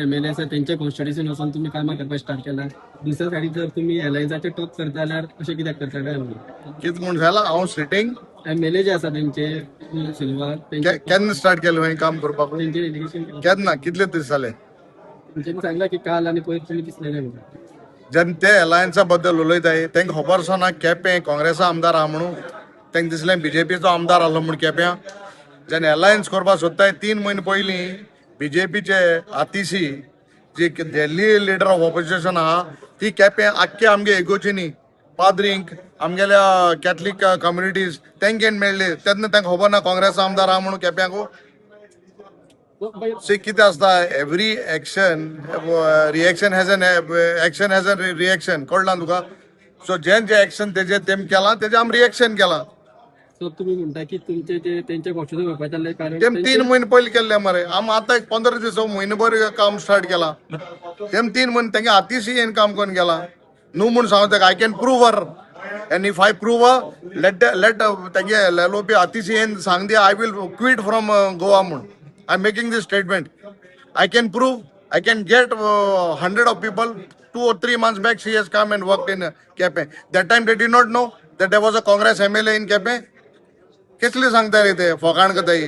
MLA आसा तेंच्या कॉन्स्टिट्युएन्सीन वचून तुमी कामां करपाक स्टार्ट केला. दुसऱ्या सायडीन जर तुमी एलायन्साचे टॉप करता जाल्यार अशें कित्याक करता काय म्हणून? कितें म्हूण जालां, हांव सिटींग एमएलए जे आसा तेंचे सिल्वा तेंचे केन्ना स्टार्ट केलें हांवें काम करपाक? तेंचे एलिगेशन. केन्ना, कितले दीस जाले? तेंच्यांनी सांगला की काल आनी पयर तुमी दिसलेले म्हणून. जेन्ना ते अलायन्सा बद्दल उलयताय, तांकां खबर आसना केपें काँग्रेसा आमदार आहा म्हणून. तांकां दिसलें बीजेपीचो आमदार आहलो म्हूण केप्यां. जेन्ना अलायन्स करपाक सोदताय, 3 म्हयने पयलीं बीजेपीचे आतिशी जी दिल्ली लिडर ऑफ ऑपोजिशन आहा, ती केपें आख्खे आमगे एगोचिनी पाद्रींक, आमगेल्या कॅथलीक कम्युनिटीज तांकां मेळ्ळी. तेन्ना तांकां खबर ना काँग्रेस आमदार आहा म्हणून केप्यांकू? सी, कितें आसता, every action reaction has an action has a reaction. कळ्ळां तुका? सो जें जें एक्शन तेजें तेम केलां, तेजें आमी रिएक्शन केलां. सो तुमी म्हणटा की तुमचे जे तेंच्या कॉन्स्टिट्युएन्सी वचपाचें जाल्लें कारण तेम 3 म्हयने पयलीं केल्ले मरे. आमी आतां एक 15 दीस, म्हयनो भर काम स्टार्ट केलां. तेम 3 म्हयने तेंगे आतिशी येन काम करून गेलां न्हू म्हूण सांगता. I can prove her and if I prove, let तेंगे एलओपी आतिशी येन सांग दी, I will quit from Goa म्हूण. I am making this statement. I can prove, I can get 100 of people. 2 or 3 months back, she has come and worked in Quepem. That time they did not know that there was a Congress MLA in Quepem. कसले सांगता रे ते? फोकाण करताय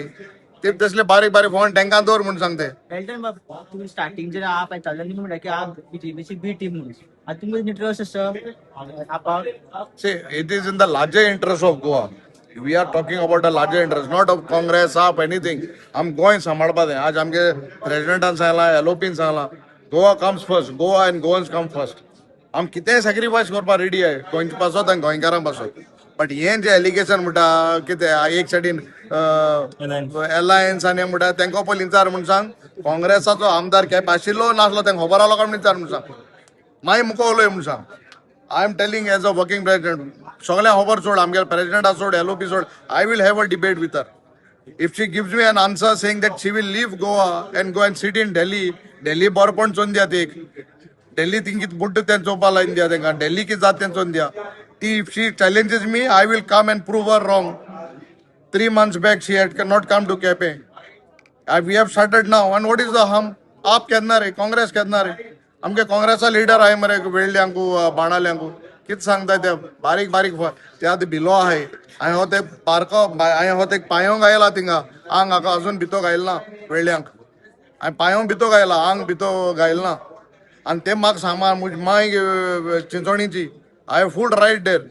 ते. तसले बारीक बारीक phone टेंकां दवर म्हूण सांगते. एल्टन बाब, तुम्ही स्टार्टिंग जेन्ना आप येताले, तुमी म्हणटा की आप बीजेपीची बी टीम म्हणून. आतां तुमकां इंट्रस्ट आसा आपा? See, it is in the larger interest of Goa. We are talking about the larger interest, not of Congress, of anything. आम गोंय सांबाळपा जाय. आज आमगे प्रेसिडेंटान सांगलां, एलओपीन सांगलां, Goa comes first. Goa and Goans come first. आम कितेंय सॅक्रिफायस करपाक रेडी आहे गोंयचे पासत आनी गोंयकारां पासत. बट हें जें एलिगेशन म्हणटा कितें, एक सायडीन एलायन्स आनी म्हणटा, तांकां पयलीं विचार म्हूण सांग, काँग्रेसाचो आमदार केप आशिल्लो नासलो तांकां खबर आसलो काय म्हूण विचार म्हूण सांग. मागीर मुखार उलय म्हूण सांग. I am telling as a working president. सगळ्या खबर सोड, आमगे प्रेसिडेंटा सोड, एलओपी सोड, I will have a debate with her. If she gives me an answer saying that she will leave Goa and go and sit in Delhi, Delhi बरपण चोवन दिया एक. दिल्ली thing कितें बुड्ड तें चोवपा लायन दिया तांकां. दिल्ली कितें जाता तें चोवन दिया ती. If she challenges me, I will come and prove her wrong. 3 months back she had not come to Quepem. We have started now and what is the harm? आप केन्ना रे, काँग्रेस केन्ना रे? आमगे काँग्रेसा लिडर आहे मरे वेळ्यांकू, बाणाल्यांकू. कितें सांगता ते बारीक बारीक? ते आतां भिलो आहे. हांवें हो ते पारको, हांवें हो ते पांयो घायला थिंगा. आंग हाका अजून भितो घायल ना. वेळ्यांक हांवें पांयो भितो घायला, आंग भितो घायल ना. आनी ते म्हाका सांगमा, म्हजी माय चिंचोणीची. I have full right there.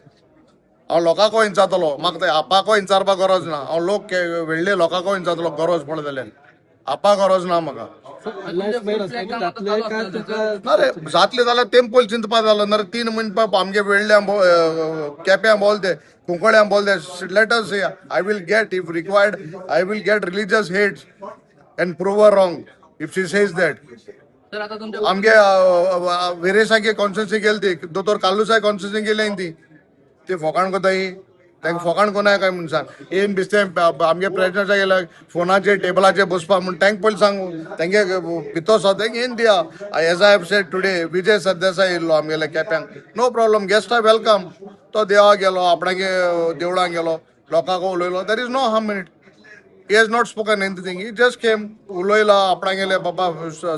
हांव लोकांको विचारतलो. म्हाका ते आपाको विचारपाक गरज ना. हांव लोक व्हडले लोकांको विचारतलो गरज पडले जाल्यार. आपा गरज ना म्हाका. अलायन्स भायर वचपाचें जातलें काय तुका? ना रे, जातले जाल्यार तेम पयलीं चिंतपा जालो ना रे. 3 म्हयने पाप आमगे वेळ्ळ्यां, केप्यां बोल ते, कुंकळ्यां बोल ते. Let us, I will get, if required, I will get religious heads and prove her wrong if she says that. तर आता तुमच्या आमगे विरेशागे कॉन्स्टिट्युन्सी गेली ती, दोतोर कार्लुसाय कॉन्स्टिट्युन्सी गेली ती. ती फोकाण कोताय, तांकां फोकाण कोनाय काय म्हूण सांग. येन बिस्तें आमगे प्रेसिडेंटा गेल्या फोनाचेर टेबलाचेर बसपा म्हूण तांकां पयलीं सांगू. तेंगे भितर सो तेंगे येन दिया. As I have said today, Vijay Sardesai येयल्लो आमगेल्या केप्यांक. No problem, guest are welcome. तो देवा गेलो, आपणागे देवळां गेलो, लोकांक उलयलो. There is no harm in it. He has not spoken anything. He just came, उलयला आपणागेले बाबा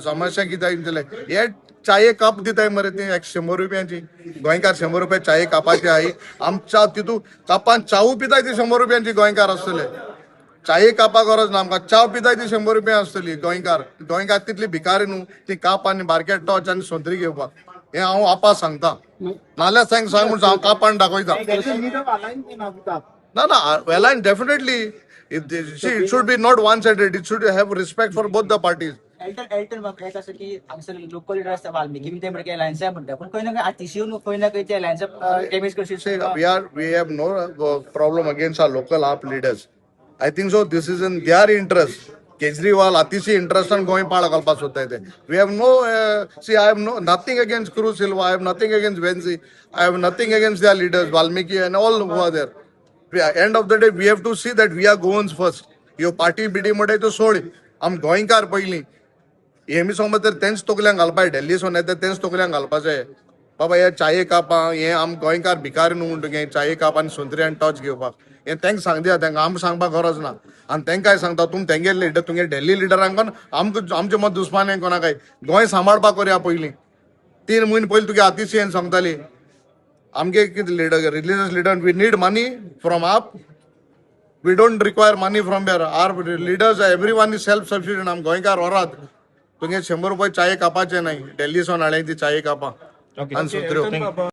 समस्या कितें दिले. हे चाये कप दिताय मरे ते एक 100 रुपयांची. गोंयकार 100 रुपया चाये कापाची आहे. आमच्या तितू कापान चावू पिताय ती 100 रुपयांची. गोंयकार आसतले, चाये कापा गरज ना आमकां. चाव पिताय ती 100 रुपया आसतली. गोंयकार, गोंयकार तितली भिकारी न्हू ती काप आनी बारके टॉर्च आनी सोंत्री घेवपाक. हें हांव आपा सांगता. नाल्यार सांग सांग म्हूण हांव कापान दाखयता. ना ना, alliance definitely. If they, see, it should be not one sided. It should have respect for both the parties. Elton, Elton बाब, एक आसा की हांगसर लोकल लिडर आसता वाल्मिकी बी, ते म्हणटा की अलायन्सा म्हणटा, पूण खंय ना खंय आतिशी येवन खंय ना खंय ते अलायन्सा damage करशी. See, we have no problem against our local AAP leaders. I think so. This is in their interest. Kejriwal, Atishi interest on Goa पाड घालपाक सोदताय ते. We have no see, I have no nothing against Cruz Silva. I have nothing against Venzi. I have nothing against their leaders, Valmiki and all who are there. End of the day, we have to see that we are Goans first. ह्यो party बिटी म्हणटाय त्यो सोड, आम गोंयकार पयलीं. Hemy समज तर तेंच तकल्यांक घालपाक, दिल्ली सोन येता तेंच तकल्यांक घालपाचें. बाबा हे चाये कापां हे आम गोंयकार भिकारी न्हू म्हणटा तुगे चाये काप आनी सुंत्री आनी टॉर्च घेवपाक. हें तांकां सांग दिया, तांकां आमकां सांगपाक गरज ना. आनी तांकां काय सांगता तुमी तेंगे लिडर, तुगे दिल्ली लिडरांक आमकां आमचे मत दुस्मान कोणाकाय. गोंय सांबाळपाक करया पयलीं. 3 म्हयने पयलीं तुगे आतिशी सांगताली आमगे कितें leader, religious leader, we need money from AAP. We don't require money from here. Our leaders, everyone is self sufficient. आम गोंयकार वरात तुगे 100 रुपये चाये कापाचे नाही. दिल्ली सोन हाडले ती चाये कापा आनी सुत्र्यो.